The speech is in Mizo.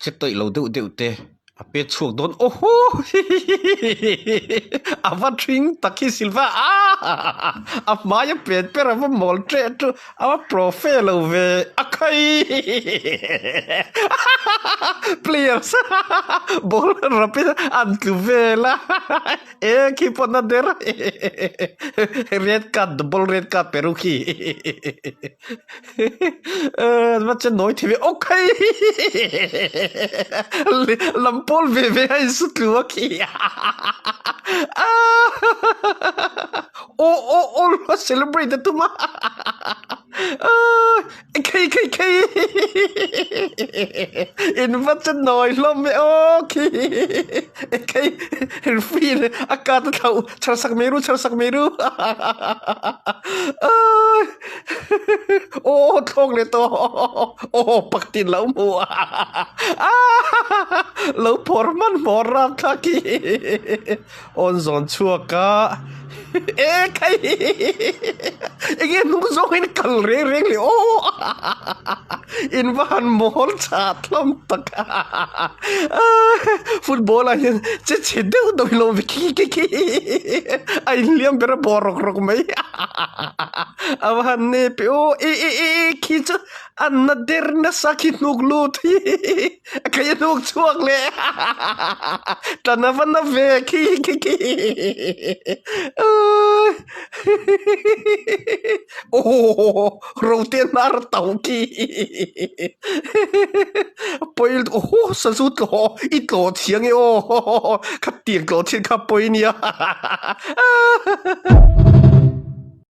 Che tawih lo deuh deuh te a pet chhuak dawn awhaw a va thing tak hi Silva aaa a hmai a pet ber a va mawl teh chu a va profe lo ve a khai players ball rap in an tlu vel a e khi pawh na der red card double red card pe ru khi. Va che nawi thei ve okay lam pawl ve ve a insu tlu a khi aw aw aw a celebrate a tum a khei khei khei in va che nawi hlawm ve aw khi khei referee a card a thlauh chhar sak mai ru chhar sak mai ru. Aw thlawk leh tawh aw paktin lo hmu a lo phawr hman hmawr rap thlak hi awn zawn chhuak a e khai enge hnung zawng in kal reng reng leh aw in va han mawl chah hlawm tak football ah hian che chhe deuh deuh hi lo awm ve khi khi khi a inhliam ber a bawr rawk rawk mai. A va han nep e aw e e e e khi chu an na der nasa khi hnuk lut hi a kei a hnuk chhuak leh tan a va na ve khi khi khi aw rote hnar to khi pawi aw sazu tlawh i tlawh thiang e aw khatiang tlawh thin kha pawi nia.